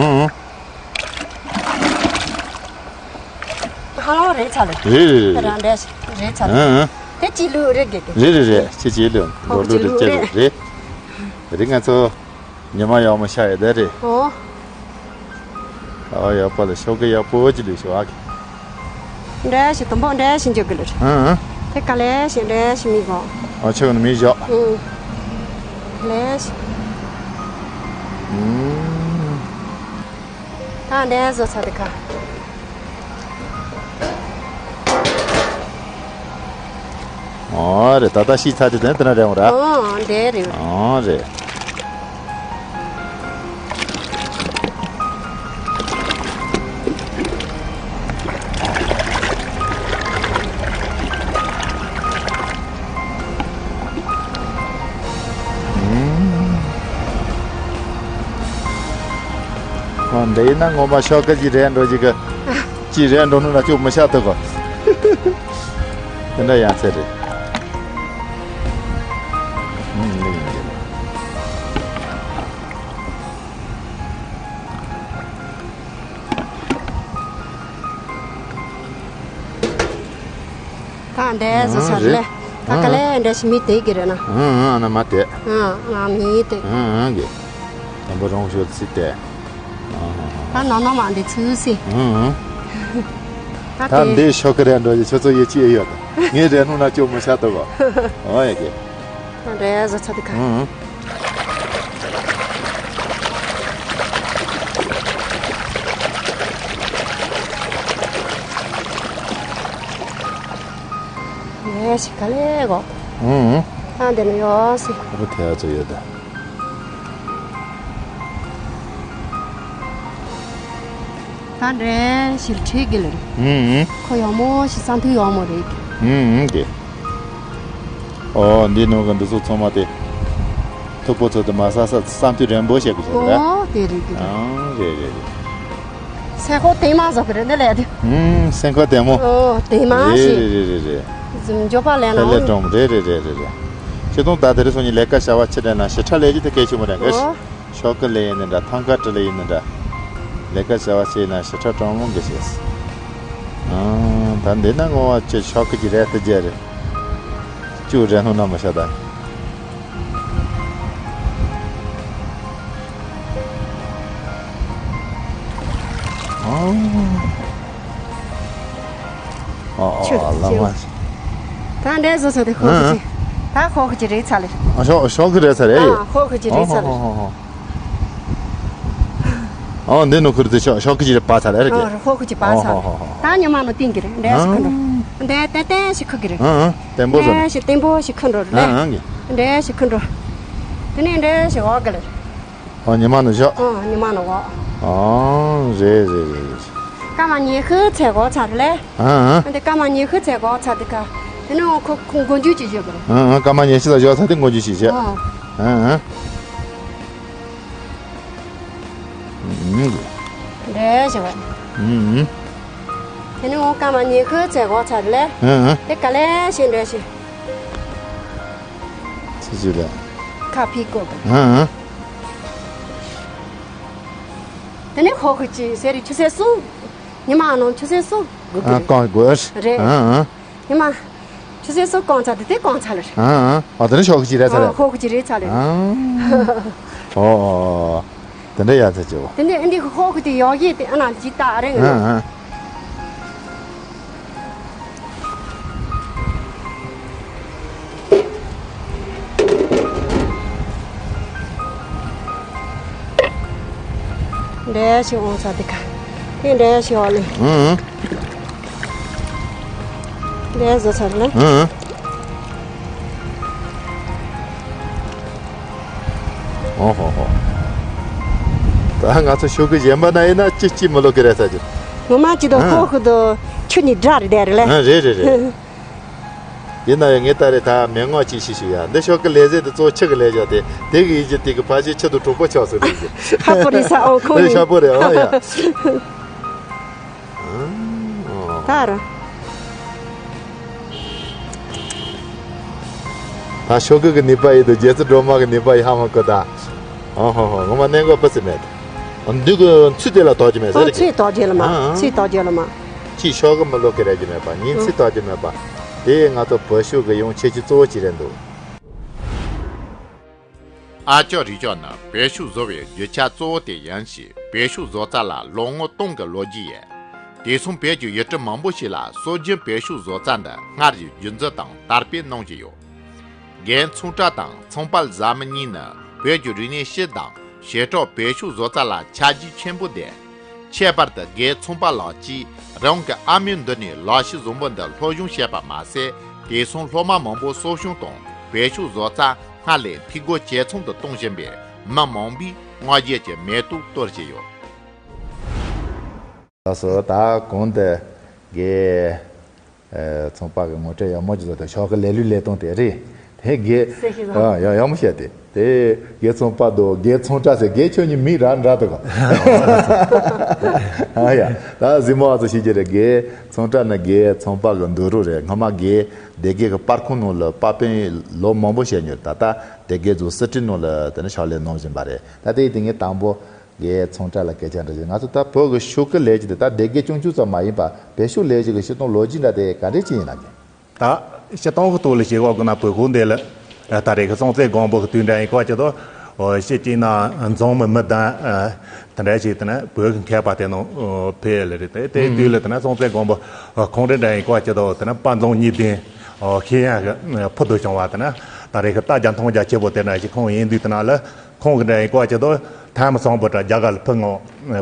ཧ་ལོ་རེད་ཚར་རེད། རེད་རེད་རེད། ད་འདྲེ་ཞིག་རེད་ཚར། ཨ་ཨ། དེ་ཅི་ལུག་རེད་གི་གི། རེད་རེད་རེད། ཅི་ཅི་ལུག་འགྲོ་ལུག་རེད་ཅི་ལུག་རེད། རེད་ང་ཚོ། ཉི་མ་ཡག་མོ་ཤར་ཡོད་དེ་རེད། ཨོ། ཨོ་ཡག་པོ་ལ་ཤོག་གི་ཡག་པོ་ཅི་ལུས་ཤོག་ཨ་གི། འདྲ་ཞིག་དུམ་བུ་འདྲ་ཞིག་འཇོག་གི་ལ་རེད། ཨ་ཨ། དེ་ག་ལེ་ཞིག་འདྲ་ཞིག་མི་གོ་ཨ་ཆེ་གི་ནི་མི་བཞག་ཨུ། ལེ་ཞིག་ཨུ། ད་འདྲ་བཟོ་ཚར་དེ་ག་ཨོ་རེད། ད་ལྟ་ཤི་ཚར་དུས་དེ་དེ་ན་རེད་འོང་ར། ཨོ་འདྲེ་རེད། ཨོ་རེད། ཨོ་འདི་ཡིན་ན་ངོ་མ་ཤོག་ཀ་ཅིག་རེད་འགྲོ་ཅིག་གི་ཅིག་རེད་འགྲོ་ནུ་ན་ཅུ་མི་ཤ་ཐུབ་གོ་དེ་འདྲ་ཡང་ཚེ་རེད། ཨུམ་ལེ་ཡིན་གྱི་རེད། ད་འདྲ་བཟོ་ས་རེད། ད་ག་ལེ་འདྲ་ཞིག་མི་དེ་གི་རེད་ན། ཨང་ཨང་ན་མ་དེ། ཨང་ཨང་མི་དེ། ཨང་ཨང་གི། དམ་པ་རོང་ཤོད་སི་དེ། ད་ནང་ནང་མ་འདི་ཚུལ་སི། ཨང་ཨང་། ད་ད་དེ། འདི་ཤོག་གི་རེད་འགྲོ་ཡི་ཁྱོད་ཚོ་ཡི་ཅི་ཨེ་ཡོད་ད། ངས་རེད་ནུ་ན་ཅོ་མི་ཤ་ཏོ་གོ་ཨོ་ཡ་གི། ད་འདྲ་བཟོ་ཚ་དེ་ག་ཨང་ཨང་། ཡེ་ཤི་ག་ལེ་གོ་ཨུ་ཨུ། ད་འདི་ནི་ཡོ་སི། ཨུ་ཐེ་ཨ་ཙོ་ཡོད་ད། ད་འདྲེ་ཞིག་ཁྲིད་གི་ལེ། ཨུ་ཨུ། ཁོ་ཡག་མོ་ཞིག་བསམ་ཐུག་ཡག་མོ་རེད། ཨུ་ཨུ་གི། ཨོ་འདི་ནང་གི་འདི་ཚོ་ཚང་མ་དེ། མཐུག་པོ་ཚོ་དེ་མ་ས་ས་བསམ་ཐུག་རན་པོ་བྱེད་དགོས་ཟེར་ར། ཨོ་དེ་རེད་གི་རེད། ཨང་རེད་རེད་རེད། སེམས་ཁོག་དེ་མ་བཟོ་གི་རེད་འདི་ལས་དེ། ཨུམ་སེམས་ཁོག་དེ་མོ། ཨོ་དེ་མ་རེད་ཞིག་རེད་རེད་རེད་རེད། འཛུམ་འཇོག་པ་ལས་ན་ཕལ་ལས་འོང་། འགྲོམ་རེད་རེད་རེད་རེད་རེད། ཁྱེད་དང་ད་དེ་རིང་སོང་ཉིན་ལས་ཀ་བྱ་བ་ཆེ་དྲན་ན་ཞེ་ཁྲ་ལས་ཀྱི་དེ་སྐད་ཆེ་མོ་རེད་འགའ་ཞིག་ཨོ། ཤོག་གི་ལས་ཡིན་ནི་འདྲ་ཐང་ཀ་བྲི་ལས་ཡིན་ནི་འདྲ། ལས་ཀ་བྱ་བ་བྱས་ན་ཞེ་ཁྲ་གྲང་མོ་འགའ་ཞིག་ཨང་ད་འདི་ན་ངོ་བ་ཅི་ཤོག་གི་ཅི་རེད་དེ་རྒྱལ་རེད། ཅུ་རེད་ནོ་ན་མ་ཤ་ད། ཨང་། ཨ་ཨ་ཆུ། ཨ་ལ་མ། ད་འདྲ་བཟོ་ས་དེ་ཁོ་ཨ་ཨ། ཚོ་ཆེ། ད་ཧོ་ཁུ་ཅི་རེད་ཚ་ལེ། ཨ་ཤོག་ཤོག་གི་རེད་ཚ་རེད། ཨ་ཧོ་ཁུ་ཅི་རེད་ཚ་ལེ། ཨ་འདི་ནུ་ཁུར་དུ་ཤོག་ཤོག་གི་ཅི་རེད་པ་ཚ་ལེ་རེད་གི། ཨ་ཧོ་ཁུ་ཅི་པ་ཚ་ལེ། ད་ཉི་མ་ནུ་ཏིང་གི་རེད་འདྲ་ཞིག་ཁུ་འགྲོ། འདྲ་ཏན་ཏན་ཞིག་ཁུ་གི་རེད། ཨ་ཨ་བརྟན་པོ་བཟོ། འདྲ་ཞིག་བརྟན་པོ་ཞིག་ཁུ་འགྲོ་རེད། ཨ་ཨ་གི། འདྲ་ཞིག་ཁུ་འགྲོ། དེ་ནས་འདྲ་ཞིག་འོག་གི་རེད། ཨ་ཉི་མ་ནུ་ཤོག་ཨ་ཉི་མ་ནུ་འོག་ཨ་རེད་རེད་རེད་རེད། སྐར་མ་ཉི་ཤུ་ཚེ་འགོ་ཚ་རེད་ལེ། ཨ་ཨ། འདི་སྐར་མ་ཉི་ཤུ་ཚེ་འགོ་ཚ་འདི་ཀ། དེ་ནས་ཁོ་ཁོ་མགོ་མཇུག་ཅིག་བརྗོད་པ་རེད། ཨ་ཨ་སྐར་མ་ཉི་ཤུ་ལ་བཞག་ཚ་དེ་མགོ་མཇུག་ཅིག་བྱས། ཨ་ཨ། ཨ་ཨ། ཨུམ། འདྲ་བྱས་པ། ཨུམ། དེ་ནས་འོ་སྐར་མ་ཉི་ཤུ་ཚེ་འགོ་ཚ་རེད་ལེ། ཨ་ཨ། དེ་ག་ལེ་ཞིག་འདྲ་ཞིག་ཚེ་ཅིག་ལ། ཁ་ཕི་ཀོ་ག་ཨ་ཨ། དེ་ནས་ཧོ་ཁུ་ཅི་ཟེར་རེད་ཆུ་ཚོད་གསུམ། ཉི་མ་ནང་ཆུ་ཚོད་གསུམ་དགོས་ཨ་ཀི་རེད། སྐོང་དགོས། རེད། ཨ་ཨ། ཉི་མ། ཆུ་ཚོད་གསུམ་སྐོང་ཚར་དེ་དེ་སྐོང་ཚར་ལ་རེད། ཨ་ཨ། ཨ་དེ་ནི་ཤོག་གི་ཅི་རེད་ཚར་ཨ་རེད། ཧོ་ཁུ་ཅི་རེད་ཚར་རེད། ཨ་ཨོ་ཨོ། དེ་འདྲ་ཡ་ཚ་ཅིའོ། དེ་འདྲ་ཨ་འདི་ཧོ་ཁུ་དེ་ཡོག་ཡེ་དེ་ཨ་ན་ལི་ཏ་རེད་ཨ་ང་ཨ། འདྲ་ཞིག་འོང་ས་དེ་ཁ། དེ་འདྲ་ཞིག་འོང་ལེ། ཨང་། འདྲ་བཟོ་ཚར་ལ། ཨང་། ཨོ་ཧོ་ཧོ། ད་ང་ཚོ་ཤོག་གུ་གཞན་པ་ན་ཡིན་ན་ཅི་ཅི་མི་ལོ་གི་རེད་ས་ཅི། ངོ་མ་ཅི་དང་ཨང་ཁོ་ཁུ་དང་ཆུ་ནི་འདྲ་རེད་དེ་རེད་ལ། ཨང་རེད་རེད་རེད། ཡིན་ན་ཡང་ངས་ད་རེས་ད་མི་ངོ་ཅིག་ཤི་ཤི་ཡ་འདི་ཤོག་གི་ལས་ཟེར་དུ་གཙོ་ཆི་གི་ལས་བྱ་དེ་དེ་གི་ཡིན་གྱི་དེ་གི་ཕ་ཤི་ཆི་དུ་གྲོགས་པོ་ཆགས་སོ་རེད་གི། ཧ་པོ་རི་ས་ཨོ་ཁོ་ཡིན། ཤ་པོ་རེད་ཨོ་ཡ། ད་ར། ད་ཤོག་གི་གི་ནི་པ་ཡི་དུ་རྗེ་བཙུན་སྒྲོལ་མ་གི་ནི་པ་ཡི་ཧ་མ་གོ་ད། ཨོ་ཧོ་ཧོ་ངོ་མ་གནས་འགོ་པི་སི་མེད། འདི་གི་ཚུལ་དེ་ལ་དོགས་ཀྱི་མེད་ཟེར་རེད་གི། ཚུལ་དོགས་ཀྱི་ལ་མ། ཨ་ཨ། ཚུལ་དོགས་ཀྱི་ལ་མ། ཅིག་ཤོག་གི་མི་ལོ་གི་རེད་ཀྱི་མེད་པ་ཉིན་ཚིག་དག་གི་མེད་པ། དེ་ང་ཚོ་བོད་ཤོག་གི་ཡོང་ཆེ་ཆེ་གཙོ་བོ་ཅིག་རེད་འདུག་ཨ་ཅོ་རི་ཅོ་ནི་བོད་ཤོག་བཟོ་བའི་རྒྱུ་ཆ་གཙོ་བོ་དེ་ཡིན་ཞིང་བོད་ཤོག་བཟོ་རྩ་ལ་ལོ་ངོ་སྟོང་གི་ལོ་རྒྱུས་ཡོད། དེ་སོང་བོད་ཀྱི་ཡུལ་གྲུ་མང་པོ་ཞིག་ལ་སྲོལ་རྒྱུན་བོད་ཤོག་བཟོ་རྩ་འདི་སྔར་བཞིན་རྒྱུན་འཛིན་དང་དར་སྤེལ་གནང་བཞིན་ཡོད། རྒན་ཚོང་བཀྲ་དང་ཚོང་པ་བཟའ་མི་གཉིས་ནི་བོད་ཀྱི་རིག་གནས་སྤྱི་དང་བྱེ་བྲག་བོད་ཤོག་བཟོ་རྩ་ལ་ཆ་རྒྱུས་ཆེན་པོ་ལྡན། ཁྱད་པར་དུ་རྒན་ཚོང་པ་ལགས་ཀྱིས་རང་གི་ཨ་མའི་མདུན་ནས་ལག་ཤེས་བཟང་པོ་འདི་སློབ་སྦྱོང་བྱས་པ་མ་ཟད་དེ་སོང་སློབ་མ་མང་པོ་གསོ་སྐྱོང་དང་བོད་ཤོག་བཟོ་རྩ་སྔར་ལས་འཐུས་སྒོ་ཇེ་ཚང་དུ་གཏོང་བཞིན་པས་མི་མང་པོས་བསྔགས་བརྗོད་ཀྱི་མེ་ཏོག་གཏོར་བཞིན་ཡོད། ལགས་སོ། ད་གོང་དུ་རྒན་ཚོང་པ་གི་ངོ་སྤྲོད་ཡག་མོ་ཅིག་བཟོ་དང་ཤོག་གི་ལས་ལུགས་ལས་སྟངས་དེ་རེད། དེ་རྒན་ཨ་ཡག་ཡག་མོ་བཤད་དེ། དེ་རྒན་ཚོང་པ་དང་རྒན་ཚོང་བཀྲ་ཟེར་རྒན་ཁྱོད་གཉིས་མིང་ར་འདྲ་འདུག་ཨ་ཡ། ད་གཟིགས་མོ་བ་ཚོ་ཤེས་ཀྱི་རེད། རྒན་ཚོང་བཀྲ་ནི་རྒན་ཚོང་པ་གི་འདུག་རོགས་རེད། སྔོན་མ་རྒན་སྡེ་དགེ་གི་པར་ཁང་ནང་ལ་པར་སྤེལ་ལོ་མང་པོ་བྱས་མྱོང་། ད་ལྟ་སྡེ་དགེ་རྫོང་སྲིད་ཁྲིའི་ནང་ལ་དེ་ནི་ཕྱག་ལས་གནང་བཞིན་པ་རེད། ད་དེ་ཡིན་དུས་ངས་དང་པོ་རྒན་ཚོང་བཀྲ་ལ་སྐད་ཆ་འདྲི་ཞིག་ང་ཚོ་ད་བོད་ཀྱི་ཤོག་གི་ལས་ཀྱི་དེ་ད་སྡེ་དགེ་ཆུང་ཆུང་ཙམ་མ་ཡིན་པ་བོད་ཤོག་ལས་ཀྱི་གི་སྤྱིར་བཏང་ལོ་རྒྱུས་འདྲ་དེ་ག་འདྲས་ཅིག་ཡིན་ན་རྒན། ད་སྤྱིར་བཏང་གི་ཐོག་ལ་བཤད་དགོས་ན་བོད་ཁུལ་འདི་ལ་ད་རེས་ཀྱི་སྲོང་བཙན་སྒམ་པོ་གི་དུས་འདྲ་ཡིན་གོ་ཅི་དོ། ཤེས་ཀྱི་ན་འཛོམས་མི་མི་དང་དེ་འདྲ་ཞིག་དེ་ན་བོད་ཀྱི་མཁས་པ་དེ་ནང་ཕེབས་ལེ་རེད། དེ་དེའི་དུས་ལ་དེ་ན་སྲོང་བཙན་སྒམ་པོ་ཁོང་རེ་འདྲ་ཡིན་གོ་ཅི་དོ། དེ་ན་དཔལ་འཛོམས་གཉིས་ལྡན་ཤེས་ཡོན་གྱི་ཕུལ་དུ་བྱུང་བ་དེ་ན་ད་རེས་ཀྱི་རྟ་རྒྱ་མཐོང་རྒྱ་ཆེ་པོ་དེ་འདྲ་ཞིག་ཁོང་ཡིན་དུས་དེ་ན་ལ་ཁོང་གི་འདྲ་ཡིན་གོ་ཅི་དོ། ཐའེ་མི་སང་པོ་དང་རྒྱ་གར་ལ་ཕུལ་ངོ་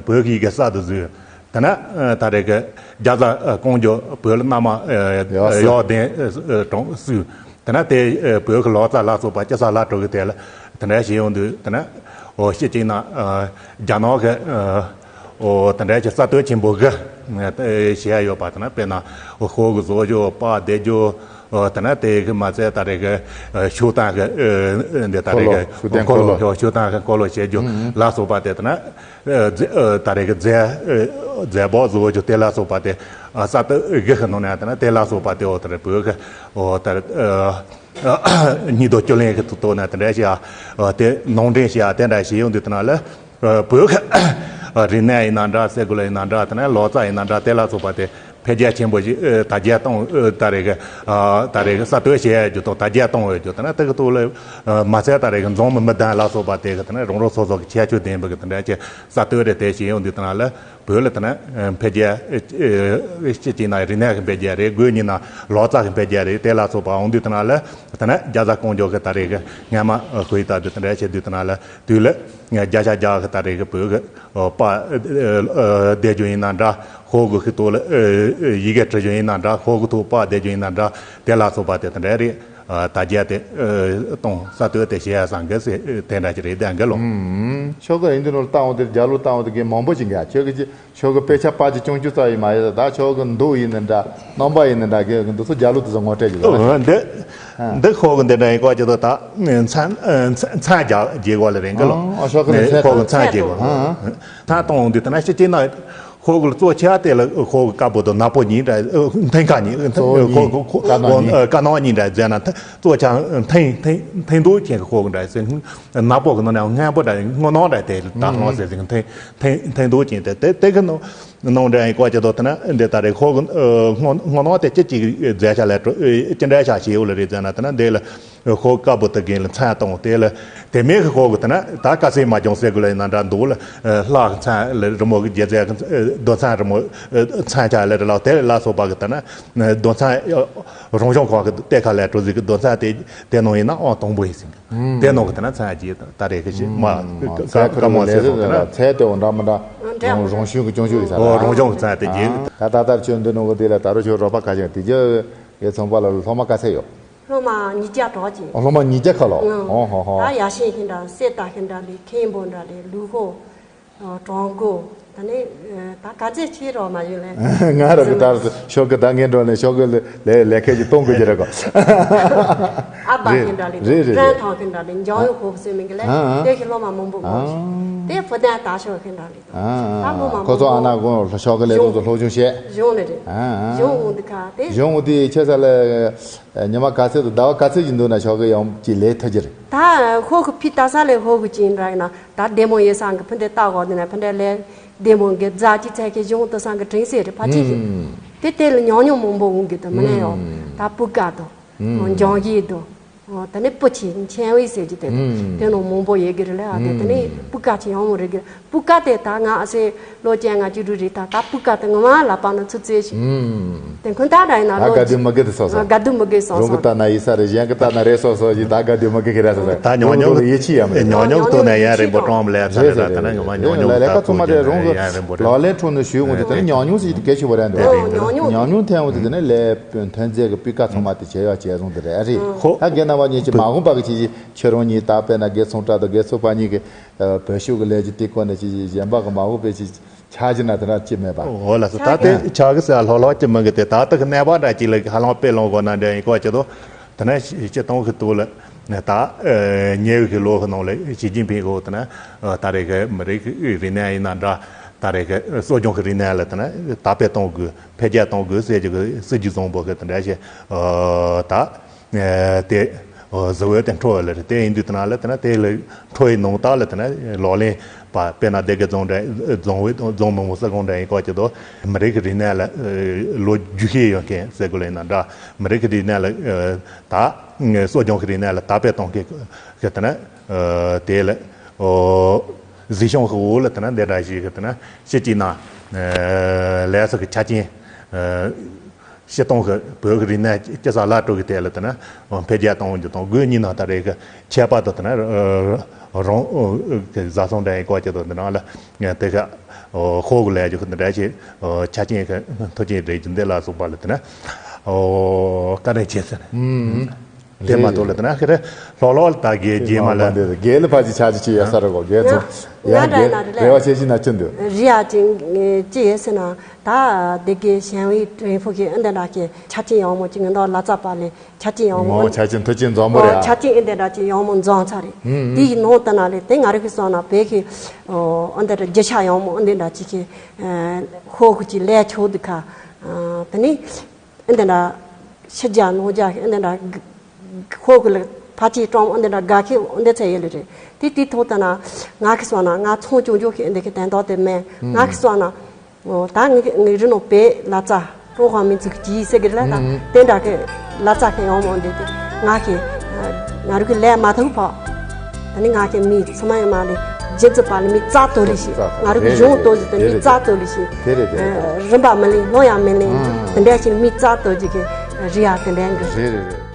བོད་ཀྱི་ཡི་གེ་གསར་དུ་བཟོས། དེ་ན་ད་རེས་ཀྱི་རྒྱ་བཟའ་ཀོང་ཇོ་བོད་ལ་མནའ་མ་ཡག་ཡག་ཟིག་ལྡན་དྲུང་བསུས། དེ་ན་དེ་བོད་ཀྱི་ལག་རྩལ་ལ་སོགས་པ་ཅི་ས་ལ་འགྲོ་གི་དེ་ལ་དེ་འདྲ་བྱས་ཡོང་དུས་དེ་ན་འོ་ཤེས་ཀྱི་ན་རྒྱ་ནག་གི་འོ་དེ་འདྲ་གྱི་རྩ་དོན་ཆེན་པོ་གི་བྱེད་ཡ་ཡོད་པ་དེ་ན་དཔེར་ན་ཤོག་གི་བཟོ་རྒྱུ་པར་འདེབས་རྒྱུ་དེ་ན་དེ་གི་མ་ཚད་ད་རེས་ཀྱི་ཤོག་དང་གི་འདི་ད་རེས་ཀྱི་འཁོར་ལོ་ཤོག་དང་གི་འཁོར་ལོ་ཤོག་དང་གི་འཁོར་ལོ་བྱེད་རྒྱུ་ལ་སོགས་པ་དེ་དེ་ན། ཨ་རྫས་ཨ་ད་རེས་ཀྱི་རྫས་ཨ་རྫས་སྦག་བཟོ་རྒྱུ་དེ་ལ་སོགས་པ་དེ་ཨ་ས་དེ་གི་ཁ་ནང་ནས་དེ་ན་དེ་ལ་སོགས་པ་དེ་འོ་ད་རེས་བོད་ཀྱི་འོ་ད་རེས་ཨ་ཉིས་སྟོང་བཅུ་ལོའི་གི་ཐོག་ནས་དེ་འདྲ་ཞིག་ཨ་དེ་ནང་འདྲེན་ཞིག་ཨ་དེ་འདྲ་ཞིག་ཡོང་དུས་དེ་ན་ལ་བོད་ཀྱི་རིག་གནས་ཡིན་ན་འདྲ་སེ་གོལ་ཡིན་ན་འདྲ་དེ་ན་ལག་རྩལ་ཡིན་ན་འདྲ་དེ་ལ་སོགས་པ་དེ་ འཕེལ་རྒྱས་ཆེན་པོ་ཞིག་ཨ་དར་རྒྱས་གཏོང་ཨ་ད་རེས་ཀྱི་ཨ་ད་རེས་ཀྱི་གསར་གཏོད་བྱེད་ཡ་རྒྱུ་དང་དར་རྒྱས་གཏོང་བའི་རྒྱུ་དེ་ན་དེ་གི་ཐོག་ལ་ཨ་མ་ཚད་ད་རེས་ཀྱི་འཛོམས་མི་མི་གདན་ལ་སོགས་པ་དེ་གི་དེ་ན་རང་རང་སོ་སོ་གི་ཁྱད་ཆོས་ལྡན་པའི་གི་དེ་འདྲ་ཅིག་གསར་གཏོད་རེ་དེ་བྱེད་ཡོང་དུས་དེ་ན་ལ་བོད་ལ་དེ་ན་ཨ་འཕེལ་རྒྱས་ཨ་སྤྱི་གཅིག་ན་རིག་གནས་ཀྱི་འཕེལ་རྒྱས་རེད། དགོས་གཉིས་ན་ལག་རྩལ་གྱི་འཕེལ་རྒྱས་རེད། དེ་ལ་སོགས་པ་འོང་དུས་དེ་ན་ལ་དེ་ན་རྒྱ་བཟའ་ཀོང་ཇོ་གི་ད་རེས་ཀྱི་སྔ་མ་ཨ་ཁོའི་ད་དུས་དེ་འདྲ་བྱེད་དུས་དེ་ན་ལ་དུས་ལ་རྒྱ་ཤ་རྒྱ་གི་ད་རེས་ཀྱི་བོད་ཀྱི་ཨ་པ་ཨ་ཨ་སྡེ་རྒྱུ་ཡིན་ན་འདྲ། ཧོར་གི་ཤི་ཏོ་ལ་ཨ་ཡི་གེ་བྲི་རྒྱུ་ཡིན་ན་འདྲ། ཧོར་གི་ཐོག་པ་བསྡད་རྒྱུ་ཡིན་ན་འདྲ། དེ་ལ་སོགས་པ་དེ་དེ་འདྲ་རེད། ཨ་དར་རྒྱས་དེ་ཨ་གཏོང་གསར་གཏོད་དེ་བྱེད་ཡ་བསམ་གི་སེ་དེ་འདྲ་ཅིག་རེད་ལྡན་གི་ལོ། ཨུམ། ཁྱོད་གི་ཨིན་དི་ནོར་བཏང་བ་དེ་རྒྱ་ལོ་བཏང་བ་དེ་གི་མང་པོ་ཅིག་གི་ཁྱོད་གི་ཁྱོད་གི་དཔེ་ཆ་པ་ཅིག་ཅུང་ཅུང་ཙམ་ཡིན་མ་ཡོད། ད་ཁྱོད་གི་མདོ་ཡིན་ནི་འདྲ། རྣམ་པ་ཡིན་ནི་འདྲ་གི་འདི་ཚོ་རྒྱ་ལོ་དེ་ཚོ་ངོ་སྤྲད་ཀྱི་ལོ། ཨོ་འདི་ཨ་འདི་ཁོ་གི་འདི་འདྲ་ཡིན་གོ་ཅི་ཏོ་ད་མཚན་མཚན་རྒྱ་རྒྱས་གོ་ལ་རེད་གི་ལོ། ཨ་ཁྱོད་གི་ནི་ཁོ་གི་མཚན་རྒྱས་གོ་ལ། ད་གཏོང་འོང་དུས་ད་ན་ཤི་ཅི་ན། ཧོར་གི་གཙོ་ཆེ་དེ་ལ་ཧོར་གི་དཀར་པོ་དང་ནག་པོ་གཉིས་འདྲ། མཐིང་ཁ་གཉིས། གཙོ་བོ་གཉིས། ཧོར་གི་དཀར་ནག་གཉིས། དཀར་ནག་གཉིས་འདྲ་མཛད་ན་མཐིང་གཙོ་ཆེ་མཐིང་མཐིང་མཐིང་མདོག་ཅན་གི་ཧོར་གི་འདྲ་ཟེར། ནག་པོ་གི་ནང་ནས་སྔོན་པོ་འདྲ་སྔོ་ནག་འདྲ་དེ་ལ་ད་ལོ་ཟེར་ཟིན་མཐིང་མཐིང་མཐིང་མདོག་ཅན་དེ་དེ་དེ་གི་ནང་ནང་འདྲ་ཡིན་གོ་ཅི་དོ་དེ་ན་འདི་ད་རེས་ཧོར་གི་སྔོ་སྔོ་ནག་དེ་ཅི་ཅིག་མཛད་བྱ་ལས་ཅི་འདྲ་བྱ་བྱེད་ཡོད་ལ་རེད་ཟེར་ན་དེ་ན་འདི་ལ། ཧོར་དཀར་པོ་དེ་གིན་ལ་མཚན་གཏོང་དེ་ལ་དེ་མེད་ཀྱི་ཧོར་གི་དེ་ན་ད་དཀར་གསལ་མ་བྱུང་ཟེར་དགོས་ལ་ཡིན་ན་འདྲ་འདུག་ལ། ལྷ་གི་མཚན་ལ་རི་མོ་གི་རྒྱལ་རྩེ་གི་རྡོ་མཚན་རི་མོ་མཚན་ཆ་ལ་རི་ལ་དེ་ལ་སོགས་པ་གི་དེ་ན་རྡོ་མཚན་རང་བྱུང་ཁོག་གི་གཏེར་ཁ་ལ་གྲུ་གཟིག་གི་རྡོ་མཚན་དེ་དེ་ནང་ཡིན་ན་ཨང་དང་པོ་ཡིན་ཟིན་གི་དེ་ནང་གི་དེ་ན་མཚན་རྒྱས་ད་རེས་གི་ཞིག་མ་ཀ་ཀ་མོ་ཟེར་སོང་དེ་ན་མཚན་དེ་འོ་འདྲ་མི་འདྲ་རང་བྱུང་གི་སྐྱོན་ཤོས་ཡིན་ས་རེད། རང་བྱུང་གི་མཚན་དེ་རྒྱས་ད་ད་ལྟར་ཁྱོད་འདི་ནང་གི་དེ་ལ་ད་རུང་ཁྱོད་རོགས་པ་ཁ་ཤས་དེ་རྒྱ་གི་ཚོང་པ་ལ་སློབ་མ་ག་ཚད་ཡོད། སློབ་མ་ཉིས་བརྒྱ་གྲོགས་ཅིག་ཨ། སློབ་མ་ཉིས་བརྒྱ་ཁ་ལོ། ཨང་། ཨོ་ཧོ་ཧོ། ད་ཡ་ཤེས་ཤིང་འདྲ་སེ་ད་ཤིང་འདྲ་ལི་ཁེ་འབོ་འདྲ་ལི་ལུ་ཧོ། ཨ། ཀྲོང་གོ། ད་ནི་ད་ག་ཚད་ཆེ་རོགས་མ་ཡོད་ལེ། ང་ར་གི་ད་ཤོག་གི་ད་ངན་འགྲོ་ནས་ཤོག་གི་ལས་ལས་ཁེ་ཅིག་གཏོང་དགོས་ཀྱི་རེད་གོ། ཨ་བ་ཤིང་འདྲ་ལི་རེད་རེད་ཀྲན་རེད། ཐང་ཤིང་འདྲ་ལི་འཇང་ཡོད་ཧོབ་སེ་མིང་གི་ལེ། ཨ་ཨ། དེ་ཤི་སློབ་མ་མང་པོ་ཨ་གོ་ཤིང་དེ་ཕོ་དན་ད་ཤོག་ཤིང་འདྲ་ལི། ཨ་ཨ། ད་སློབ་མ་ཁོ་ཚོ་ཨ་ན་གོ་ཤོག་གི་ལས་དུ་ཚོ་སློབ་སྦྱོང་བྱས། གཞུང་ལས་རེད། ཨ་ཨ། གཞུང་འོང་དུ་ཁ་དེ། གཞུང་འོང་དུ་ཁྱེད་ས་ལ། ཉི་མ་ག་ཚོད་དུ་ཟླ་བ་ག་ཚོད་ཀྱི་འདུག་ན་ཤོག་གི་ཡོང་ཅི་ལས་ཐུབ་ཀྱི་རེད། ད་ཧོ་གི་ཕི་ལྟ་ས་ལས་ཧོ་གི་ཅིན་ར་ཡིན་ན་ད་བདེ་མོ་ཡོད་སང་གི་ཕི་འདྲ་ལྟ་གོ་འདི་ན་ཕི་འདྲ་ལས་བདེ་མོ་གི་རྫ་ཅི་ཚད་ཀྱི་གཞུང་དུ་སང་གི་དྲིན་སེ་རེད་ཕ་ཅི་ཞིག་དེ་དེ་ལ་ཉོང་ཉོང་མང་པོ་འོང་གི་དུ་མི་ནས་ཡོང་ད་སྤུ་ཀ་དུ་འཇོང་གི་དུ། ཨོ་ད་ནི་སྤུ་ཆེ་མཆན་བས་ཟེར་གྱི་དེ་དེ་ནང་མང་པོ་ཡོད་གི་རེད་ལ་ཨ་དེ་དེ་ནི་སྤུ་ཀ་ཆེ་ཡང་མོ་རེད་གི་སྤུ་ཀ་དེ་ད་ང་ཨ་སེ་ལོ་ཅན་ང་བཅུ་དྲུག་རེད་ད་ད་སྤུ་ཀ་དེ་ངོ་མ་ལ་པ་ན་ཚུ་ཚོད་ཞིག་དེ་ཁོ་ད་ད་ཡིན་ན་ད་ལོ་དགའ་སྡུག་མི་དགའ་དེ་སོ་སོ་དགའ་སྡུག་མི་དགའ་སོ་རང་གི་སོ་ལྟ་ན་ཡིན་ས་རེད། གཞན་གི་ལྟ་ན་རེད་སོ་སོ་ཞིག་ད་དགའ་སྡུག་མི་དགའ་གི་རེད་སོ་སོ་ད་ཉོག་ཉོག་ཡིད་ཆེས་ཡ་མི་རེད། ཉོག་ཉོག་ཐོག་ནས་ཡ་རིང་པོ་གྲོང་ལས་ས་རེད་ད་ད་ན་ངོ་མ་ཉོག་ཉོག་ལས་ཀ་ཚོ་མ་རེད་རང་གི་ལག་ལེན་ཁྲོད་ནས་ཞུས་འོང་དེ་ད་ནི་ཉོག་ཉོག་ཟེར་གི་གལ་ཆེ་བ་རེད་འདུག་ཉོག་ཉོག་ཐེངས་འོང་དེ་ད་ནི་ལས་ཐོན་རྫས་གི་སྤུས་ཀ་ཚང་མ་དེ་བྱས་ཡ་བྱས་རུང་དེ་རེད་ཨ་རེད། ད་རྒན་རྣམ་པ་གཉིས་ཀྱི་མ་འོངས་པ་གི་ཆེད་ཀྱི། ཁྱེད་རང་གཉིས་ད་དཔེར་ན་དགེ་ཚོང་གྲྭ་དང་དགེ་ཚོགས་པ་གཉིས་ཀྱི་བོད་ཤུགས་ཀྱི་ལས་ཀྱི་དེ་སྐོར་ནས་ཅི་ཞིག་གཞན་པ་གི་མ་འོངས་པའི་ཅི་ཆ་ཅི་ན་དེ་འདྲ་ཅི་མེད་པ། འོ་ལགས་སོ། ད་དེ་ཆགས་ཀྱི་ཟེར་ལྷོག་ལྷོག་ཅི་མིན་གི་དེ་ད་ལྟ་གི་གནས་པ་འདྲ་ཅིག་ལ་ཧ་ལམ་དཔེ་ལོངས་གོ་ན་འདྲ་ཡིན་གོ་ཅི་དོ། དེ་ནས་སྤྱི་སྟོང་གི་དུས་ལ་ད་ཉེ་བའི་གི་ལོ་གི་ནང་ལ་ཞི་ཅིན་ཕིང་གི་འོག་དེ་ན་ད་རེས་གི་མི་རིགས་ཀྱི་རིག་གནས་ཡིན་ན་འདྲ། ད་རེས་གི་གསོ་སྦྱོང་གི་རིག་གནས་ལ་དེ་ན་དར་སྤེལ་གཏོང་དགོས་འཕེལ་རྒྱས་གཏོང་དགོས་ཟེར་གྱི་གི་སྲིད་ཇུས་བཟང་པོ་གི་དེ་འདྲ་ཞིག་ད། དེ་གཟི་འོད་དེ་འཕྲོ་བ་ལ་རེད། དེ་ཡིན་དུས་དེ་ན་ལ་དེ་ན་དེ་ལ་འཕྲོ་བའི་ནང་དག་ལ་དེ་ན་ལག་ལེན་པ་དཔེར་ན་སྡེ་དགེ་རྫོང་འདྲ་རྫོང་བའི་རྫོང་མི་མོ་ས་ཁོངས་འདྲ་ཡིན་གོ་ཅི་དོ། མི་རིགས་ཀྱི་རིག་གནས་ལ་ལོ་རྒྱུས་ཤེས་ཡོད་མཁན་ཟེར་དགོས་ལ་ཡིན་ན་འདྲ། མི་རིགས་ཀྱི་རིག་གནས་ལ་ད་གསོ་སྦྱོང་གི་རིག་གནས་ལ་དར་སྤེལ་གཏོང་མཁན་གི་དེ་ན་དེ་ལ་གཟིགས་སྐྱོང་གི་འོག་ལ་དེ་ན་འདི་འདྲ་ཞིག་གི་དེ་ན་ཕྱི་གཅིག་ན་ལས་ས་གི་ཆ་རྐྱེན། སྤྱི་སྟོང་གི་བོད་ཀྱི་རིག་གནས་སྤྱི་ཚོགས་བླ་སྤྲུལ་གྱི་ཐད་ལ་དེ་ན་འཕེལ་རྒྱས་གཏོང་རྒྱུ་དང་དགོས་ཉིན་ནང་ད་རེས་ཀྱི་ཁྱད་པར་དུ་དེ་ན་རང་གི་བཟའ་ཚང་འདྲ་ཡིན་གོ་ཅི་དང་དེ་ན་ལ་དེ་ཁ་ཧོ་གི་ལས་རྒྱུ་གི་འདྲ་ཞིག་ཆ་རྐྱེན་གྱི་མཐུན་རྐྱེན་རེད་རྒྱུ་འདི་ལ་སོགས་པ་ལ་དེ་ན་བཀའ་དྲིན་ཆེ་ཟེར་ནས། དེ་མ་གཏོགས་ལ་དེ་ན་ཁེ་རེ་ལྷོག་ལྷོག་ལ་ད་དགེ་རྒྱས་མ་ལ་དགེ་ལ་ཕ་ཅི་ཆ་ཅི་ཅི་ཡ་ས་ར་གོ་དགེ་ཚོ་ཡ་དགེ་རེ་བ་ཆེ་ཅི་ན་ཅི་འདུག་རི་ཡ་ཅིང་ཅི་ཡེ་ཟེར་ན་ད་དེ་གའི་ཞན་ཝེ་ཀྲེང་ཧྥུ་གི་ཨིན་དེ་འདྲ་གི་ཆ་རྐྱེན་ཡང་མོ་ཅི་ངན་དོ་ལ་ཙ་པ་ལས་ཆ་རྐྱེན་ཡང་མོ་ཆ་རྐྱེན་མཐུ་རྐྱེན་འཛོམས་པོ་རེད་ཨ། ཆ་རྐྱེན་ཨིན་དེ་འདྲ་ཅི་ཡང་མོ་འཛོམས་ཚར་རེད། དེ་ཡི་ནང་དུ་ན་ལས་དེ་ང་རི་གི་སོང་ན་བོད་གི་ཨིན་དེ་འདྲ་རྒྱུ་ཆ་ཡང་མོ་ཨིན་དེ་འདྲ་ཅི་གི་ཧོ་གི་ཅི་ལས་ཆོག་དུ་ཁ་དེ་ནི། ཨེ་འདི་འདྲ། ཕྱི་རྒྱལ་ནང་རྒྱལ་ཨེ་འདི་འདྲ། ཁོ་གི་ལ་ཕ་ཆེ་ཀྲོང་ཨེ་འདི་འདྲ་དགའ་ཁེ་ཨེ་འདི་ཚད་ཡོད་ལེ་རེད། དེ་དེ་ཐོག་ལྟ་ན་ང་གི་སོང་ན་ང་ཚོང་ཅུང་ཅུང་ཁེ་ཨེ་འདི་ཁེ་དན་ཐོག་དེ་མེད་ང་གི་སོང་ན། ད་ངི་ངི་རི་ནོ་པེ་ལ་ཙ། ཀྲུང་ཧྭ་མི་རིགས་ཀྱི་ཟེར་གི་ལ་དང་དེ་འདྲ་གི་ལ་ཙ་གི་ཡོང་མོ་འདི་དེ་ང་གི་ང་རུ་གི་ལས་མ་ཐུབ་ཕོ། ད་ནི་ང་གི་མི་ཚོ་མ་ཡོང་མ་ལས་རྗེ་བཙུན་པ་ལ་མི་རྩ་ཏོ་ལི་ཞིག་ང་རུ་གི་གཞུང་ཏོ་ཞིག་དེ་མི་རྩ་ཏོ་ལི་ཞིག་རིམ་པ་མི་ལེན་ལོ་ཡང་མི་ལེན་དེ་འདྲ་ཞིག་མི་རྩ་ཏོ་ཞིག་གི་རི་ཡ་དེ་འདྲ་གི་རེད་རེད་རེད།